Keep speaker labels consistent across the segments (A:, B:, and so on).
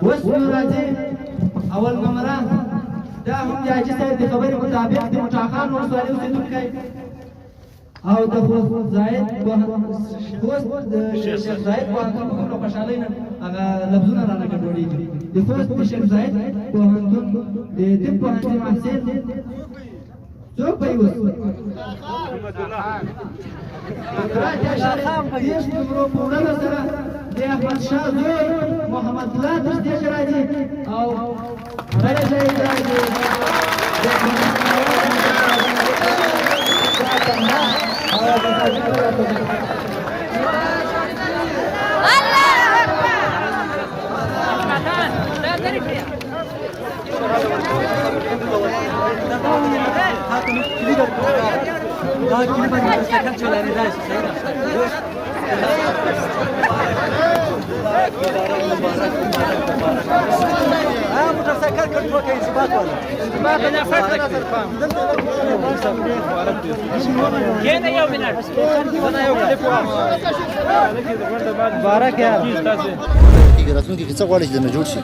A: اوس نو راځي اول نمره، دا هم د حاجي صاحب د خبرې مطابق د موټاخان ولسوالۍ اوسېدونکی او د خوست زاید، خوست د شیخ زاید پوهنتون، په دومره خوشحالۍ نه هغه لفظونه رانه ګډوډېږي، د خوست د شیخ زاید پوهنتون د طب پوهنځي محصل څوک به یې اوس 83.30 نمرو په وړلو سره د احمد شاه زوی محمد الله تر سټېجه راځي او بله جایزه د
B: راتلونکي کې څه غواړي چې درنه جوړ شي؟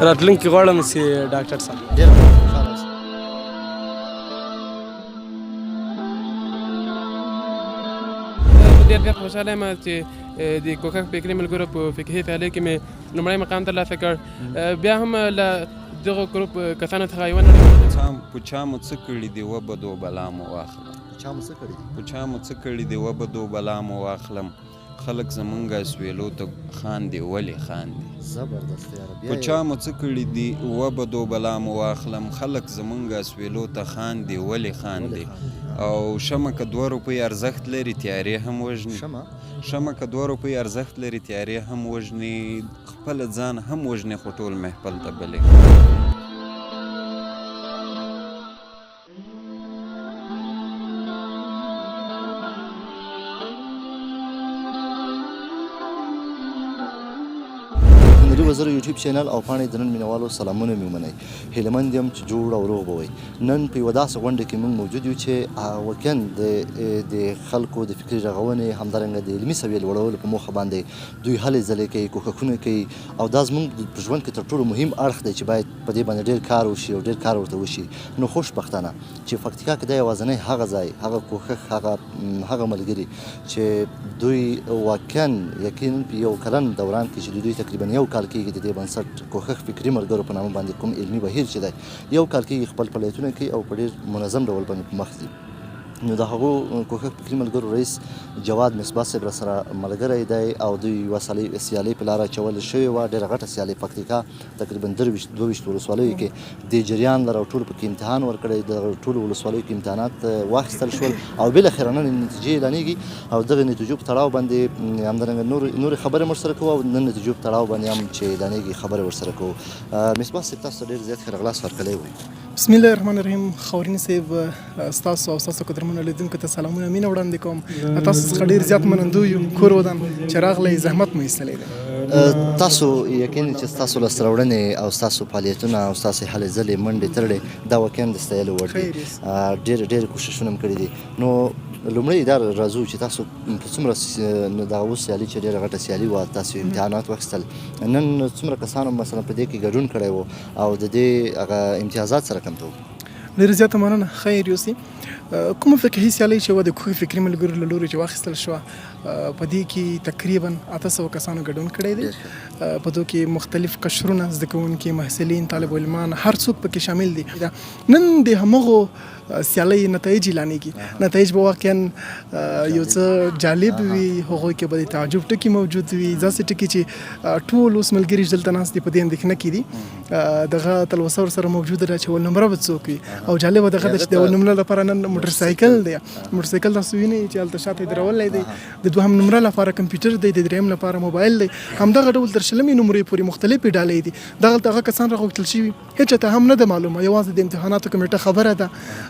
C: راتلونکي غواړم چې ډاکټر شم.
B: ډېر خوشحاله اوسئ.
C: ډېر ډېر خوشحاله یم چې د کوښښ فکري ملګرو په فقهي سیالۍ کې مې لومړی مقام ترلاسه کړ. بیا هم له دغو ګروپ کسانو څخه یوه نړۍ
D: په چا مو څه کړي دي وبدو بلا مو واخلم.
B: په چا مو څه کړي دي؟
D: په چا مو څه کړي دي وبدو بلا مو واخلم، خلک زمونږ سویلو ته خاندي ولې خاندي؟
B: زبردست یاره. بیا
D: په چا مو څه کړي دي وبدو بلا مو واخلم، خلک زمونږ سویلو ته خاندي ولې خاندي؟ او شمه که 2 روپۍ ارزښت لري تیارې هم وژني.
B: شمه؟
D: شمه که 2 روپۍ ارزښت لري تیارې هم وژني، خپله ځان هم وژني خو ټول محفل ته بلې.
B: هنري وزر یوټیوب چینل او پاڼې د نن مینوالو سلامونه مې ومنئ. هیله مند یم چې جوړ او روغ به وئ. نن په یوه داسې غونډه کې موږ موجود یو چې واقعا د خلکو د فکري رغونې، همدارنګه د علمي سویې لوړولو په موخه باندې دوی هلې ځلې کوي، کوښښونه کوي، او دا زموږ په ژوند کې تر ټولو مهم اړخ دی چې باید په دې باندې ډېر کار وشي او ډېر کار ورته وشي. نو خوشبختانه چې پکتیکا کې دا یوازنی هغه ځای، هغه کوښښ، هغه ملګري چې دوی واقعا یقینا په یو کلن دوران کې چې د دوی تقریبا یو کال کېږي د دې بنسټ کوښښ فکري ملګرو په نامه باندې کوم علمي بهیر چې دی یو کال کېږي خپل فعالیتونه کوي او په ډېر منظم ډول باندې په مخ ځي. نو د هغو کوښښ فکري ملګرو رئیس جواد مصباح صاحب را سره ملګری دی، او دوی یوه سیالۍ په لاره اچول شوې وه، ډېره غټه سیالۍ، پکتیکا تقریبا 23 22 ولسوالیو کې د جریان لره او ټولو پکې امتحان ورکړی. د ټولو ولسوالیو کې امتحانات واخیستل شول او بالاخره نن نتیجې اعلانېږي، او دغه نتیجو په تړاو باندې همدارنګه نورې خبرې هم ورسره کوو، او نن نتیجو په تړاو باندې هم چې اعلانېږي خبرې ورسره کوو. مصباح صاحب، تاسو ته ډېر زیات ښه راغلاست هرکلی وایو.
E: بسم الله الرحمن الرحیم. خورین صاحب، ستاسو او ستاسو قدرمنو لیدونکو ته سلامونه مینه وړاندې کوم. له تاسو څخه ډېر زیات منندوی یو، کور ودان چې راغلی، زحمت مو ایستلی دی.
B: تاسو یقین چې ستاسو لاسته راوړنې او ستاسو فعالیتونه او ستاسو هلې ځلې منډې ترړې دا واقعا د ستایلو وړ دي. ډېر ډېر کوښښونه هم کړي دي. نو لومړی دا راځو چې تاسو په څومره دا اوس سیالي چې ډېره غټه سیالي وه، تاسو امتحانات واخیستل، نن څومره کسانو مثلا په دې کې ګډون کړی وو او د دې هغه امتیازات سره کم ته وو؟
E: ډېره زیاته مننه، خیر یوسي. کومه فقهي سیالۍ چې وه د کوښښ فکري ملګرو له لوري چې واخیستل شوه، په دې کې تقریبا 800 کسانو ګډون کړی دی. په دو کې مختلف قشرونه، زده کوونکي، محصلین، طالب علمان، هر څوک پکې شامل دي. نن د همغو سیالۍ نتایج اعلانېږي. نتایج به واقعا یو څه جالب وي، هغوی کې به د تعجب ټکي موجود وي، داسې ټکي چې ټول اوس ملګري چې دلته ناست دي په دې اندېښنه کې دي، دغه تلوسه ورسره موجوده ده چې اول نمره به څوک وي. او جالبه دغه ده چې د اول نمره لپاره نن موټر سایکل دی، موټر سایکل تاسو وینئ چې هلته شاته یې درولی دی. د دوهم نمره لپاره کمپیوټر دی، د دریم لپاره موبایل دی. همدغه ډول تر شلمې نمرې پورې مختلفې ډالۍ دي. دغلته هغه کسان راغوښتل شوي هېچا ته هم نه ده معلومه، یوازې د امتحاناتو کمېټه خبره ده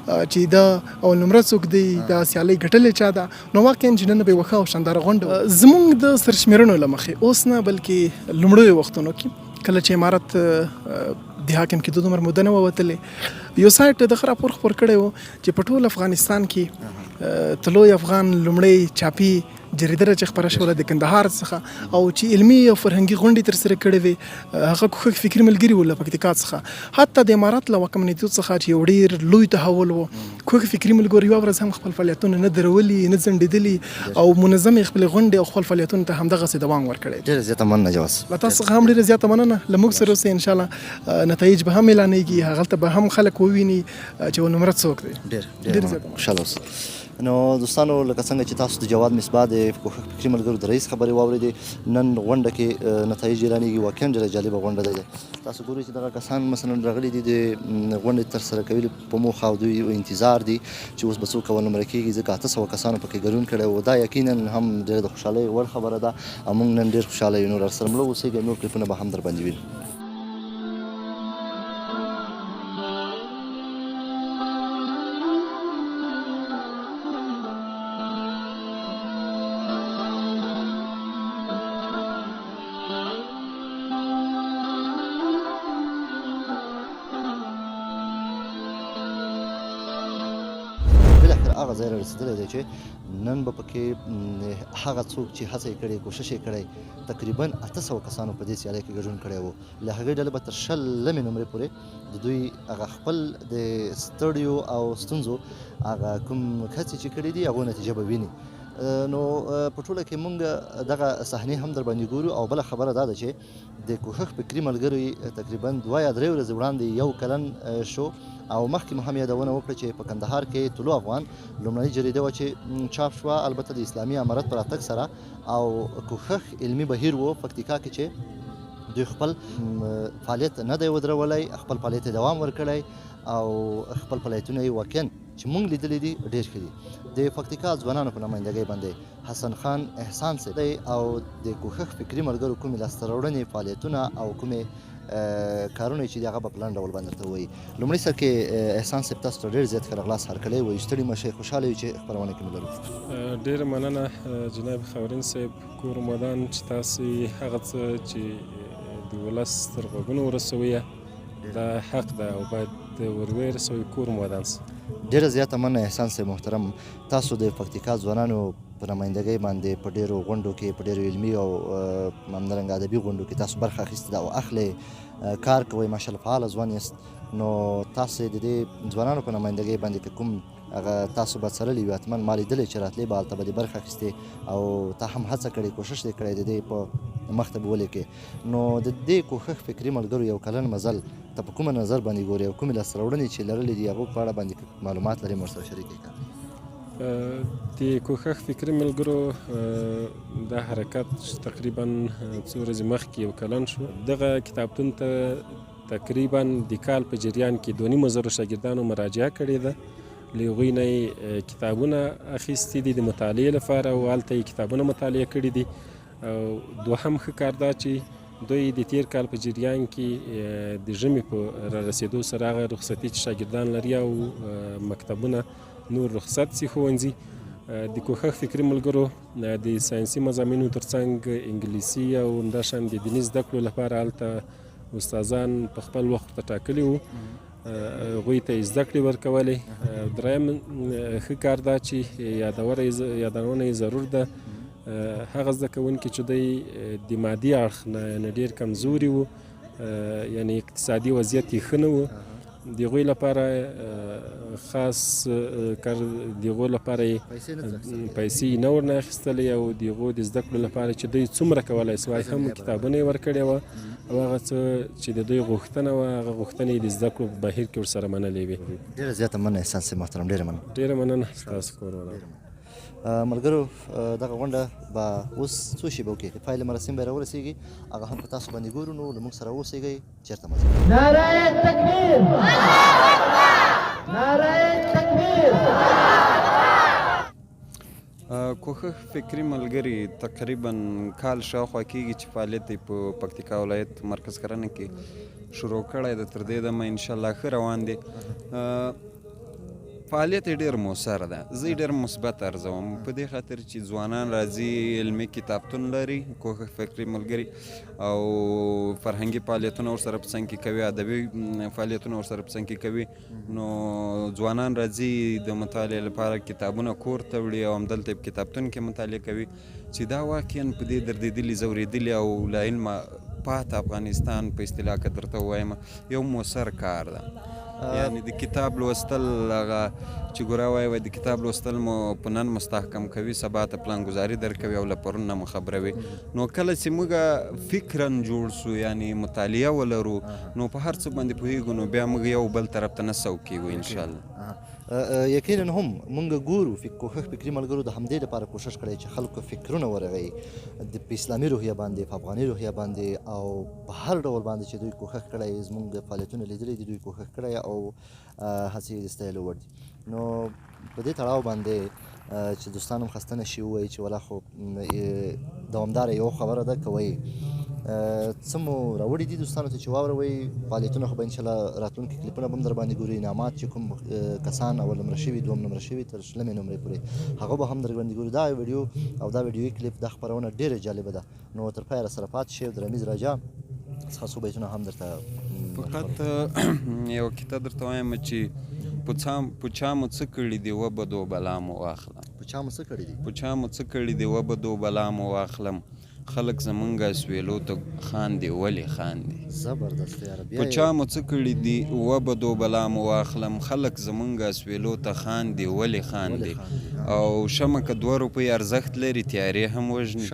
E: چې دا اول نمره څوک دی، دا سیالۍ ګټلې چا ده. نو واقعا چې نن به یوه ښه او شانداره غونډه وه. زموږ د سرشمېرنو له مخې اوس نه بلکې لومړیو وختونو کې کله چې امارت د حاکم کېدو دومره موده نه وه وتلې، یو سایټ دغه راپور خپور کړی و چې په ټول افغانستان کې طلوع افغان لومړی چاپي جریده چې خپره شوله د کندهار څخه او چې علمي او فرهنګي غونډې ترسره کړې وې، هغه کوښښ فکري ملګري وو له پکتیکا څخه، حتی د امارت له واکمنېدو څخه چې یو ډېر لوی تحول و، کوښښ فکري ملګرو یوه ورځ هم خپل فعالیتونه نه درولي، نه ځنډېدلي او منظم یې خپلې غونډې او خپل فعالیتونو ته همدغسې دوام ورکړی دی.
B: ډېره زیاته مننه جواز.
E: له تاسو څخه هم ډېره زیاته مننه، له موږ سره اوسئ، ان شاء الله نتایج به هم اعلانېږي، هغلته به هم خلک وویني چې نمره څوک دی.
B: ډېر ډېر زیاته مننه، خوشحاله اوسئ. نو دوستانو لکه څنګه چې تاسو د جواد مصباح د کوښښ فکري ملګرو د رئیس خبرې واورېدې، نن غونډه کې نتایج اعلانېږي. واقعا ډېره جالبه غونډه ده. تاسو ګورئ چې دغه کسان مثلا راغلي دي د غونډې ترسره کولو په موخه او دوی انتظار دي چې اوس به څوک اول نمره کېږي، ځکه 800 کسانو پکې ګډون کړی و. دا یقینا هم ډېره د خوشحالۍ وړ خبره ده او موږ نن ډېر خوشحاله یو. نور سره مړه اوسېږئ، نور کلیپونه به هم در باندې وینو. بالاخره هغه ځای رارسېدلی دی چې نن به پکې هغه څوک چې هڅه یې کړې، کوشش یې کړی، تقریبا 800 کسانو په دې سیالۍ کې ګډون کړی و، له هغې ډلې به تر 20مې نمرې پورې د دوی هغه خپل د ستړیو او ستونزو هغه کوم هڅې چې کړې دي هغو نتیجه به ویني. نو په ټوله کې مونږ دغه صحنې هم در باندې ګورو. او بله خبره دا ده چې د کوښښ فکري ملګري تقریبا 2 یا 3 ورځې وړاندې 1 کلن شو او مخکې مو هم یادونه وکړه چې په کندهار کې طلوع افغان لومړنۍ جریده وه چې چاپ شوه، البته د اسلامي امارت په راتګ سره، او کوښښ علمي بهیر و پکتیکا کې چې دوی خپل فعالیت نه دی ودرولی، خپل فعالیت یې دوام ورکړی او خپل فعالیتونه یې واقعا چې مونږ لیدلي دي ډېر ښه دي. د پکتیکا ځوانانو په نمایندګۍ باندې حسن خان احسان صاحب دی او د کوښښ فکري ملګرو کومې لاسته راوړنې، فعالیتونه او کومې کارونه چې دي هغه به په لنډ ډول باندې درته ووایي. لومړي سر کې احسان صاحب تاسو ته ډېر زیات ښه راغلاست هرکلی وایو، ستړي مه شئ، خوشحاله یو چې خپرونه کې مو لرو.
F: ډېره مننه جناب خاورین صاحب، کور مو ودان چې تاسې هغه څه چې د ولس تر غوږونو ورسوئ دا حق ده او باید ور ورسوئ، کور مو ودان سه.
B: ډېره زیاته مننه احسان صاحب محترم، تاسو د پکتیکا ځوانانو په نمایندګۍ باندې په ډېرو غونډو کې، په ډېرو علمي او همدارنګه ادبي غونډو کې تاسو برخه اخیستې ده او اخلئ، کار کوئ، ماشاءالله فعاله ځوان یاست. نو تاسو د دې ځوانانو په نمایندګۍ باندې که کوم هغه تاسو به څرلي وي، حتما ما لیدلی چې راتلې به هلته به دې برخه اخیستې او تا هم هڅه کړې، کوشش دې کړی د دې په مخته به ولیکې. نو د دې کوښښ فکري ملګرو 1 کلن مزل ته په کومه نظر باندې ګورې او کومې لاسته راوړنې چې لرلې دي هغو په اړه باندې معلومات لرې مور سره شریک کړئ؟
F: د کوښښ فکري ملګرو دا حرکت تقریبا څو ورځې مخکې 1 کلن شو. دغه کتابتون ته تقریبا د کال په جریان کې 2,500 شاګردانو مراجعه کړې ده. له هغوی نه یې کتابونه اخیستي دي د مطالعې لپاره او هلته یې کتابونه مطالعه کړي دي. او دوهم ښه کار دا چې دوی د تیر کال په جریان کې د ژمي په را رسېدو سره هغه رخصتي چې شاګردان لري او مکتبونه نور رخصت سي ښوونځي، د کوښښ فکري ملګرو د ساینسي مضامینو ترڅنګ انګلیسي او همداشان د دیني زده کړو لپاره هلته استادان په خپل وخت ورته ټاکلي وو، هغوی ته یې زده کړې ورکولې. دریم ښه کار دا چې یادونه یې ضرور ده، هغه زده کوونکي چې دوی د مادي اړخ نه یعنې ډېر کمزوري وو، یعنې اقتصادي وضعیت یې ښه نه و، د هغوی لپاره خاص کار د هغو لپاره یې پیسې نه ورنه اخیستلې او د هغو د زده کړو لپاره چې دوی څومره کولای سوای هم کتابونه یې ورکړې وه او هغه څه چې د دوی غوښتنه وه هغه غوښتنې یې د زده کړو په بهیر کې ورسره منلې وې.
B: ډېره زیاته مننه احسان صاحب محترم، ډېره مننه.
F: ډېره مننه ستاسو کور ودان.
B: ملګرو دغه غونډه به اوس څو شېبو کې د پایلې مراسم به راورسېږي، هغه هم په تاسو باندې ګورو، نو له موږ سره اوسېږئ، چېرته مه ځئ.
A: نعره تکبیر، نعره تکبیر.
D: کوښښ فکري ملګري تقریبا کال شاوخوا کېږي چې فعالیت یې په پکتیکا ولایت مرکز کرنه کې شروع کړی دی، تر دې دمه انشاءالله ښه روان دی. فعالیت یې ډېر موثر ده، زه یې ډېر مثبت ارزوم، په دې خاطر چې ځوانان راځي، علمي کتابتون لري، کوښښ فکري ملګري او فرهنګي فعالیتونه ورسره په څنګ کې کوي، ادبي فعالیتونه ورسره په څنګ کې کوي، نو ځوانان راځي د مطالعې لپاره کتابونه کور ته وړي او همدلته یې په کتابتون کې مطالعه کوي، چې دا واقعا په دې دردېدلي، ځورېدلي او له علمه پاته افغانستان په اصطلاح که درته ووایم یو موثر کار ده. یعنی د کتاب لوستل، هغه چې ګورا وایي، وایي د کتاب لوستل مو په نن مستحکم کوي، سبا ته پلانګذاري درکوي او له پرون نه مو خبروي. نو کله چې موږ فکراً جوړ سو، یعنی مطالعه ولرو، نو په هر څه باندې پوهېږو، نو بیا موږ یو بل طرف ته نه سوق کېږو انشاءالله.
B: یقینا هم مونږ ګورو کوښښ فکري ملګرو د همدې لپاره کوښښ کړی چې خلکو فکرونه ورغوي د په اسلامي روحیه باندې، په افغاني روحیه باندې او په هر ډول باندې چې دوی کوښښ کړی، زمونږ فعالیتونه لیدلي دي، دوی کوښښ کړی او هڅې یې د ستایلو وړ دي. نو په دې تړاو باندې چې دوستان هم خسته نه شي ووایي چې ولا خو دوامداره یو خبره ده کوي، څه مو راوړي دي دوستانو ته چې واوروئ. فعالیتونه خو به انشاءالله راتلونکي کلیپونه به هم در باندې ګوري، انعامات چې کوم کسان اول نمره شوي، دوم نمره شوي تر شلمې نمرې پورې هغه به هم در باندې ګوري. دا ویډیو او دا ویډیويي کلیپ، دا خپرونه ډېره جالبه ده، نو تر پایه راسره پاتې شئ او د رمیز راجا څخه څو بیتونه هم درته
D: فقط یو کیته درته وایم چې په چا مو څه کړي دي وبه دو بلا مو واخلم.
B: په چا مو څه کړي دي؟
D: په چا مو څه کړي دي وبه دو بلا مو واخلم، خلک زمونږ سویلو ته خاندي ولې خاندي.
B: زبردست یاره، بیا
D: په چا مو څه کړي دي وبه دو بلا مو واخلم، خلک زمونږ سویلو ته خاندي ولې خاندي. او شمع که 2 روپۍ ارزښت لري تیارې هم وژني،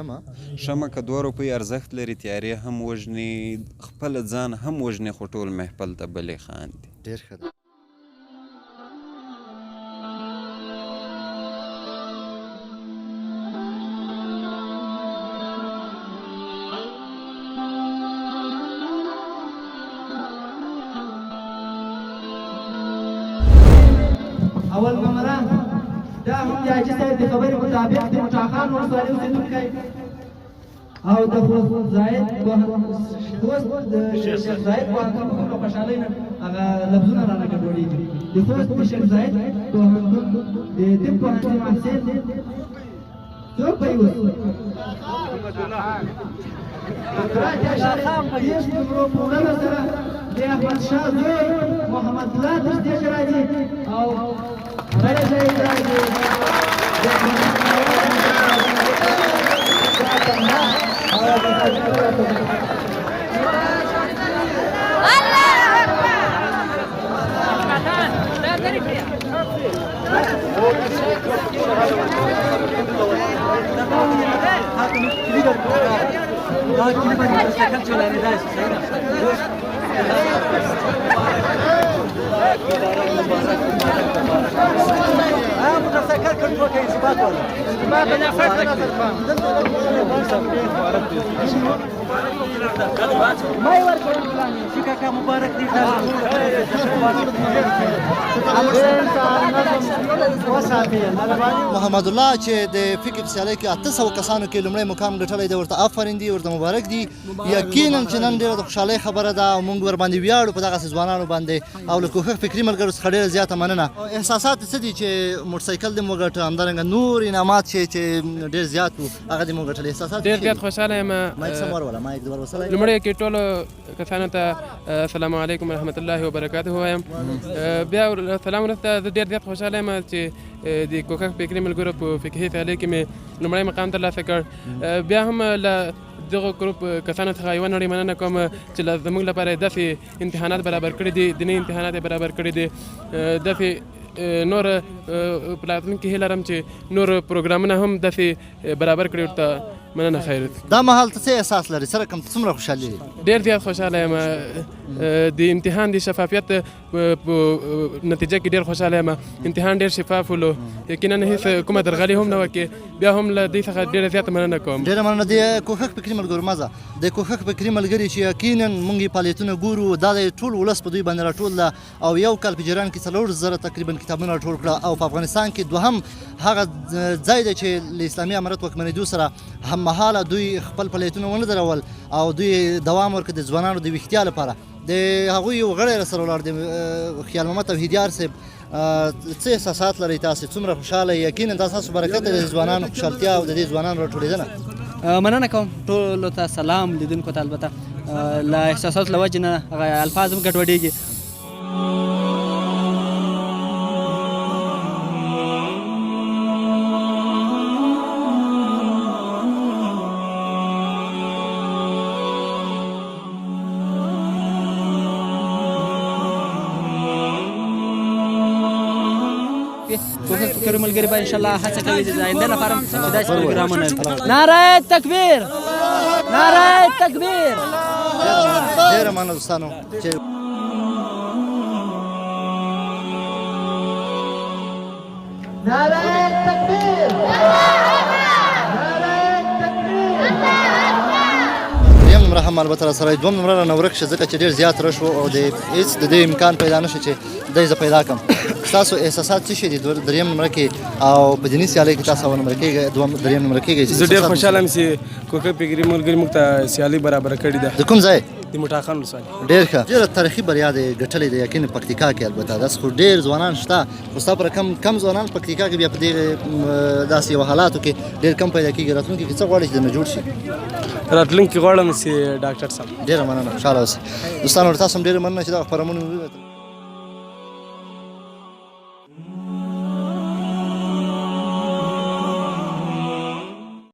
D: شمع که 2 روپۍ ارزښت لري تیارې هم وژني، خپله ځان هم وژني خو ټول محفل ته بلې خاندي.
B: ډېر ښه ده.
A: اول نمره دا هم د حاجي صاحب د خبرې مطابق د مټاخان ولسوالۍ اوسېدونکی او د خوست زاید خوست د شیخ زاید پوهنتون په دومره خوشحالۍ نه هغه لفظونه رانه ګډوډېږي. د خوست د شیخ زاید پوهنتون د طب پوهنځي محصل څوک به یې اوس 83.30 نمرو په وړلو سره د احمد شاه زوی محمد الله تر سټېجه راځي او بله جایزه
B: محمد الله چې د فکر په سیالۍ کې 800 کسانو کې لومړی مقام ګټلی دی، ورته آفرین دي، ورته مبارک دي. یقینا چې نن ډېره د خوشحالۍ خبره ده او موږ ورباندې ویاړو په دغسې ځوانانو باندې او له کوښښ فکري ملګرو څخه ډېره زیاته مننه. احساسات څه دي چې موټرسایکل دې مو وګټه، همدارنګه نور انعامات چې ډېر زیات وو هغه دې مو وګټل، احساسات
C: ډېر زیات خوشحاله یم.
B: مایک سم وروله، مایک دې وروسلی.
C: لومړی کې ټولو کسانو ته السلام علیکم ورحمت الله وبرکاته وایم. بیا سلام وروسته زه ډېر زیات خوشحاله یم چې د کوښښ فکري ملګرو په فقهي سیالۍ کې مې لومړی مقام ترلاسه کړ. بیا هم له دغو ګروپ کسانو څخه یوه نړۍ مننه کوم چې له زموږ لپاره یې داسې امتحانات برابر کړي دي، دیني امتحانات یې برابر کړي دي. داسې نور په راتلونکي هیله لرم چې نور پروګرامونه هم داسې برابر کړي. ورته مننه. خیر.
B: دا مهال ته څه احساس لرې، څه رقم څومره خوشحالي لرې؟
C: ډېر زیات خوشحاله یم. د امتحان د شفافیت په نتیجه کې ډېر خوشحاله یم. امتحان ډېر شفاف ولو، یقینا هیڅ کومه درغلي هم نه وه کې. بیا هم له دې څخه ډېره زیاته مننه کوم.
B: ډېره مننه. د کوښښ فکري ملګرو مزه، د کوښښ فکري ملګري چې یقینا موږ یې فعالیتونه ګورو، دا د ټول ولس په دوی باندې راټول ده او یو کال په جریان کې 4000 تقریبا کتابونه راټول کړه او په افغانستان کې دوهم هغه ځای دی چې له اسلامي امارت واکمنېدو سره هممهاله دوی خپل فعالیتونه ونه درول او دوی دوام ورکړ د ځوانانو د ویښتیا لپاره. د هغوی یو غړی راسره ولاړ دی، خیال محمد توحیدیار صاحب، څه احساسات لرئ تاسو، څومره خوشاله یئ؟ یقینا دا ستاسو برکت دی، د ځوانانو خوشحالتیا او د دې ځوانانو راټولېدنه.
G: مننه کوم ټولو ته، سلام لیدونکو ته. البته له احساساتو له وجې نه هغه الفاظ هم ګډوډېږي. کوښښ کوي ملګري به ان شاء الله هڅه کوي د آینده لپاره چې داسې پروګرامونه. نعره تکبیر، نعره تکبیر.
B: ډېره مننه دوستانو چې
A: نعره تکبیر، نعره تکبیر.
B: دریم نمره هم البته راسره، دوم نمره رانه ورک شه، ځکه چې ډېر زیات رش و او د هېڅ د دې امکان پیدا نه شو چې دی زه پیدا کړم. ستاسو احساسات څه شي دي دریم نمره کې او په دیني سیالۍ کې تاسو اول نمره کېږئ، دوم دریم نمره کېږئ؟
C: زه ډېر خوشحاله یم چې کوکه فکري ملګري موږ ته سیالي برابره کړې ده.
B: د کوم ځای؟
C: د موټاخان ولسوالۍ.
B: ډېر ښه، ډېره تاریخي بریا دی ګټلې ده یقین پکتیکا کې. البته داسې خو ډېر ځوانان شته، خو ستا پر کم کم ځوانان پکتیکا کې بیا په دې داسې یو حالاتو کې ډېر کم پیدا کېږي. راتلونکي کې څه غواړي چې درنه جوړ شي؟
C: راتلونکي غواړم چې ډاکټر شم.
B: ډېره مننه، خوشحاله اوسئ. دوستانو، تاسو هم ډېره مننه چې دغه خپرونه مو ولیدل.